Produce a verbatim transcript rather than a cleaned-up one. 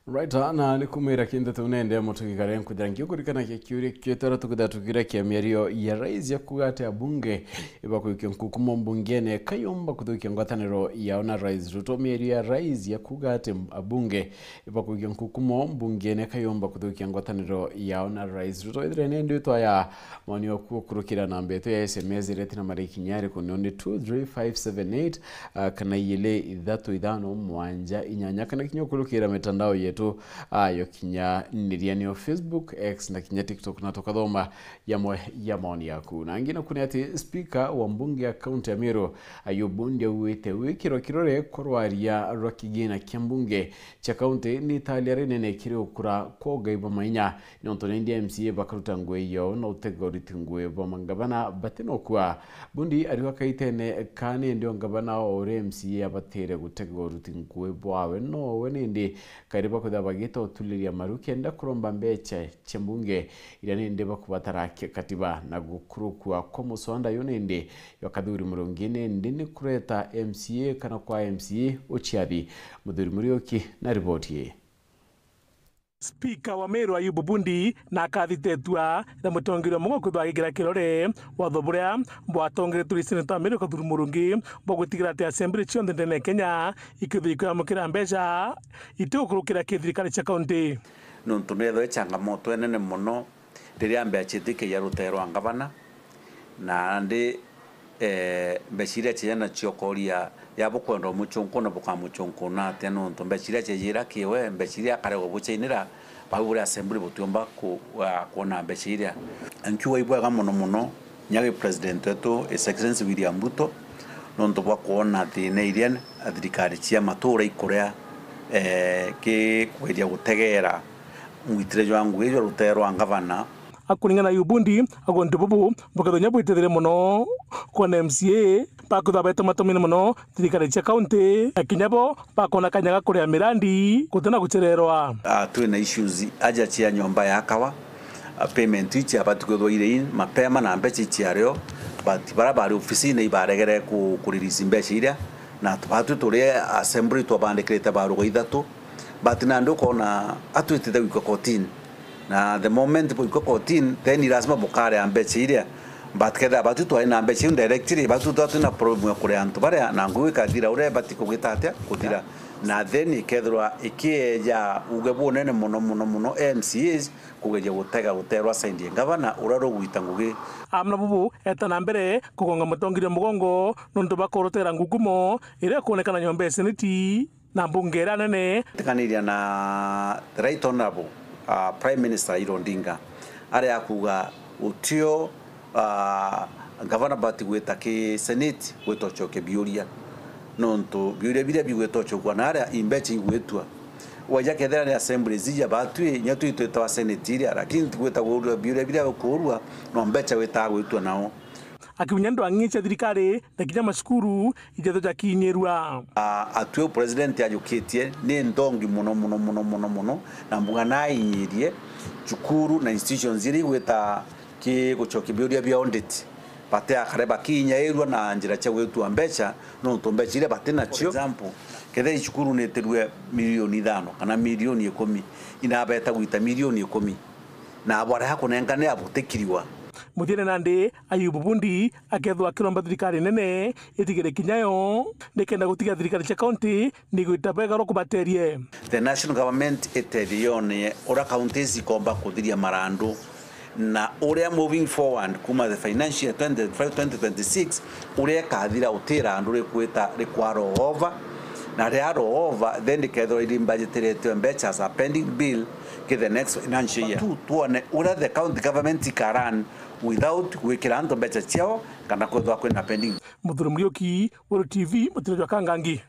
Right, na ni kumira kintu tu nende mutugi kare nkuthira ngiukurikanagia kiuria kietu aria tukithira tukiria kia miario ya rais ya kuuga ati abunge ibakuikia nkukumo mbungene kayomba kuthukia ngwataniro yao na rais Ruto. Miario ya rais ya kuuga ati abunge ibakuikia nkukumo mbungene kayomba kuthukia ngwataniro yao na rais Ruto. Ithire ni ndwitwa ya maoni oku ukurukira namba yetu ya S M S iria tina mariki nyari kunio ni two three five seven eight, ah, kana igiri ithatu ithano mwanja inyanya, kana kinya ukurukira mitandao yetu, ah, yo kinya niria niyo Facebook, X na kinya TikTok, na tukathoma yamwe ya maoni yaku. Na angi naku ni ati speaker wa mbunge ya kaunti ya Meru, Ayubu Bundi augite gwikirwa kirore kwa rwaria rwa kigina kia mbunge cia kaunti ni italia rinene kiri ukura kwa ugai bwa mainya, nontu nindi M C A bakaruta ngugi yao na utega uriti ngugi bwa mangavana batinokua. Bundi ariuga kaitene ka nindi o ngavana o uria M C A abatire gutega uriti ngugi bwawe nowe nindi kairi bakwithira bagita utuliria maru kenda kuromba mbecha cia mbunge iria nindi bakubatara kia katiba na gukurukua kwa muswanda yu nindi yo Kathuri Murungi nindi ni kureta M C A kana kwa M C A uciathi. Muthuri Muriuki na riboti ii. Spika wa Meru Ayubu Bundi na akathitetua na mutongeria umwe kwithwa agigira kirore watho buria bwatongeretwe ni seneta wa Meru Kathuri Murungi bwa gwitigira ati assembly cionthe ndene ya Kenya ikithwa ikiamukira mbeca itigukurukira ki thirikari cia kaunti. Nontu nethwe changamoto enene mono riria mbeca itikagia rutere rwa ngavana, na ndi, eh, mbeca iria ciaja nacio ukoria ya bukwenda umuchunku na bukamuchunku na atia, nontu mbeca iria ciajira kiwe, mbeca iria akaregwa buchainira, bau buri assembly butiumba ku-, ah, kuona mbeca iria. Nkiuga ibwega mono mono, Nyagi President wetu, His Excellency William Ruto, nontu bwa kwona thina iria thirikari cia matura ikurea, eh, ki kugeria gutegera mwitire jwa ngugi jwa rutere rwa ngavana. Akuringana na Ayubu Bundi, agonti bubu bukethwa kinya bwitithire mono kwona M C A bakwithwa betamatomine mono thirikari cia kaunti, na kinya bo bakona kanya ga kuria mirandi gutina guchererwa. Ah, twina issues aja cia nyomba ya kawa, ah, payment ici abati kwithwa iri in mapema na mbeca ici ario, but bara bari ofisine ibaregere ku, ku release mbeca iria, na batwi turi assembly twabandikirite baruga ithatu, but nandi ukona atwitite gwikwa kotini, na the moment bwikwa kotini, then lazima bukarea mbeca iria. But kethira batu twari na mbeca iu directly, batu twari twina problem ya kuria antu baria, na ngugi ikathira uria ibati kugita atia kuthira. Na then ikethirwa ikieja uge bunene mono, mono, mono, M C As kugeria gutega rutere rwa side ya ngavana uria rugwita ngugi. Amna bubu eta na mbere kugonga mutongeria mugongo nontu bwa kurutera ngukumo iria ikwonekana nyomba ya seneti na mbunge iria nene. Tikaniria na the Right Honourable, uh, Prime Minister Raila Odinga, aria akuga utio, uh, ngavana bati gwita ki Senate gwita ucokia biuria, nontu biuria biria bigwita ucokua na aria imbecha igwitua. Waija kethira ni assemblies ija batwi, inya twi twitawa Senate iria, lakini tigwita kuurua biuria biria ukuurua, no mbecha witaga gwitua nao. Akimunya ndwang'i cia thirikari na kinya macukuru ijethwe jakinyirua. A-, atwi u president ajukitie ni nthongi mono, mono, mono, mono, mono, na mbuga nainyirie cukuru na institutions iria igwita ki gucokia biuria bia audit, bate akare bakinyairua na njira cia gwitua mbecha, nontu mbecha iria bati nacio. For example, kethira icukuru nitirue milioni ithano kana milioni ikumi, inabeta gwita milioni ikumi, na abo aria akunenka ni abutikiriwa. Muthiene nandi, Ayubu Bundi akethwa akiromba thirikari nene itigire kinya yo, nikenda gutiga thirikari cia kaunti nigwita bwega rwa kubaterie. The national government itethie yone uria counties ikomba kuthiria marandu, na uria moving forward kuma the financial year twenty twenty-five twenty twenty-six, uria ikathira utira andu rikwita rikwa roll over, na ria roll over then rikethirwa iri budgeteretwe mbecha as a pending bill ki the next financial year. Tu tuone uria the county government ikaran without gwikira antu mbecha ciao kana kwethwa kwina pending. Muthuri Muriuki, Weru T V, Mutiro jwa Kangangi.